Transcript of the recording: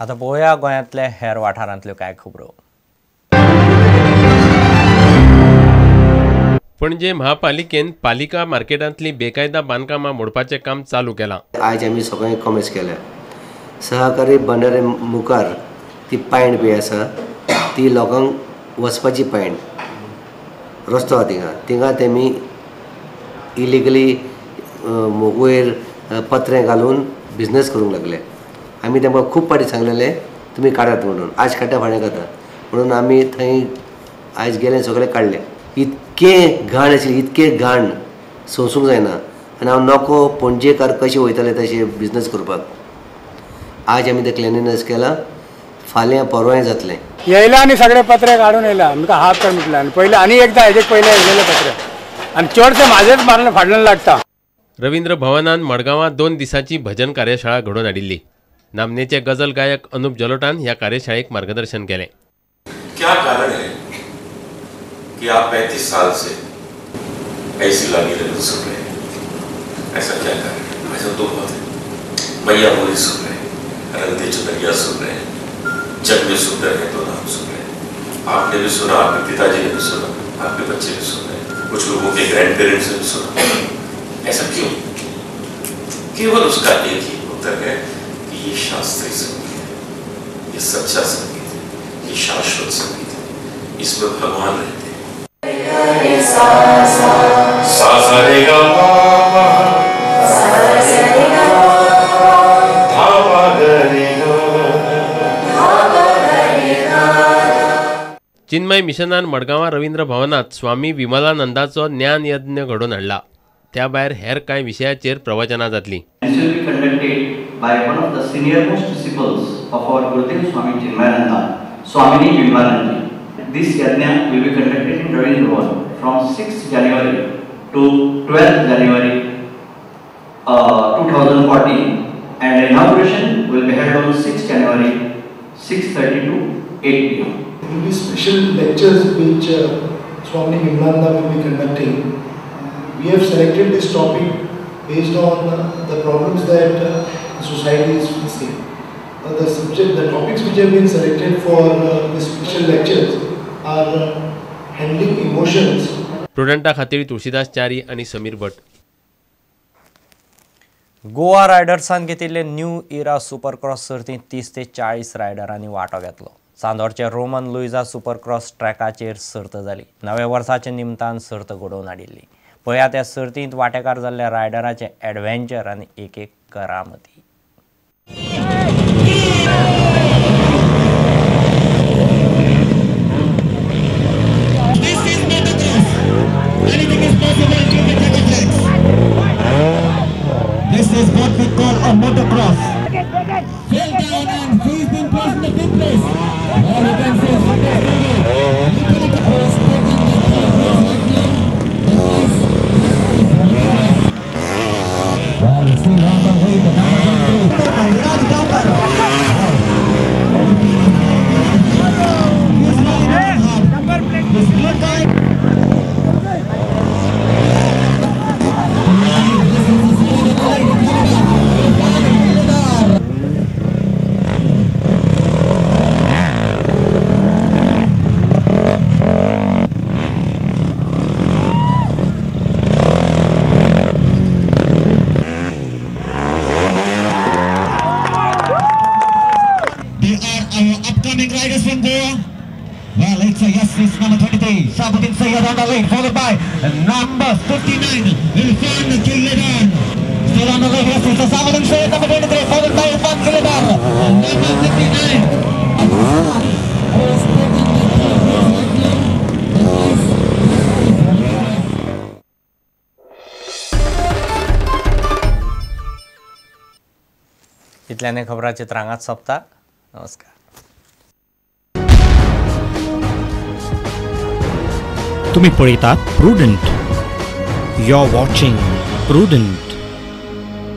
आतां पळोवया गोंयांतल्या हेर वाठारांतल्यो कांय खबरो. पणजे महापालिकेन पालिका मार्केटांतली बेकायदा बांदकामां मोडपाचें काम चालू केलां. आयज आमी सगळें कॉमेस केल्या. सहकारी बंधारे मुखार ती पायण पळय आसा ती लोकांक वचपाची पायण रस्तो आसा थिंगा थिंगा तेमी इलिगली वयर पत्रे घालून बिजनेस करूंक लागले. आमी तांकां खूब फावटी सांगलेले तुमी काडात म्हणून, आज काडटा फाल्यां काडटा म्हणून आमी थंय आयज गेले सगळे काडले. इतकें घाण आशिल्ली, इतकें घाण सोंसूंक जायना आनी हांव नको पणजेकार कशें वयताले तशें बिजनेस करपाक. आज आमी तें क्लिनिनेस केलां, फाल्यां परवांय जातलें. येयला आनी सगळे पत्रे काडून येयला आमकां हाफ कर म्हटलें आनी पयलें आनी एकदां हेजे पयलें येयलेले पत्रे आनी चडशे म्हाजेच मारले फाटल्यान लागता. रवींद्र भवनान मडगांवां 2 दिसांची भजन कार्यशाळा घडोवन हाडिल्ली. नामनेचे गजल गायक अनुप जलोटान ह्या कार्यशाळेक मार्गदर्शन केलें. क्या कारण है कि आप 35 साल से ऐसी लागी रंग सुन रहे हैं? ऐसा क्या कारण है? ऐसा तो बहुत है. मैया बोली सुन रहे हैं, रंग दे चुनरिया सुन रहे हैं, जग में सुंदर है तो नाम सुन रहे हैं. आपने भी सुना, आपके पिताजी ने भी सुना, आपके बच्चे भी सुन रहे हैं, कुछ लोगों के ग्रैंड पेरेंट्स ने भी सुना. ऐसा क्यों? केवल उसका एक ही उत्तर है कि ये शास्त्रीय संगीत है, ये सच्चा संगीत है, ये शाश्वत संगीत है, इसमें भगवान रहते हैं. सा सा रे गा मा सा रे गा धा पा ग रे गा धा पा ग रे गा. चिन्मय मिशनान मडगांवां रवींद्र भवनांत स्वामी विमलानंदाचो ज्ञान यज्ञ घडोवन हाडला. त्या भायर हेर कांय विशयाचेर प्रवचनां जातलीं. This will be conducted by one of the senior most disciples of our Gurudev Swami Chinmayananda, Swamini Vimalananda. This yajna will be conducted in Ravindra Bhavan from 6th January to 12th January 2014, and the inauguration will be held on 6th January 6:30 to 8 p.m. There will be special lectures which Swamini Vimalananda will be conducting. We have selected this topic based on the problems that society is facing. The topics which have been selected for the special lectures are handling emotions. प्रुडंटा खातीर तुळशीदास च्यारी आनी समीर भट. गोवा रायडर्सान घेतिल्ले new इरा supercross सर्तींत 30 ते 40 रायडरांनी वांटो घेतलो. चांदोरचे Roman Luisa supercross ट्रॅकाचेर सर्त जाली. नव्या वर्साच्या निमतान सर्त घडोवन हाडिल्ली. पळया त्या सर्तींत वांटेकार जाल्ल्या रायडराचें एडवेंचर आनी एक एक करामती. This is what we call a motocross. Fell down and he's been placed in the fifth place. All you can say is well, still on the way, the number 22, Raj Gaukar. He's running hard. This blue guy. Upcoming riders from Goa. Well, it's a yes, it's number 23, Shabuddin Sayyad on the lead, followed by number 59, Irfan Killedar. Still on the lead, yes, it's a Shabuddin Sayyad, number 23, followed by Irfan Killedar, number 59. इतल्याने खबराचित्रांगात सोंपता. नमस्कार. तुम्ही पळयतात Prudent. You are watching Prudent.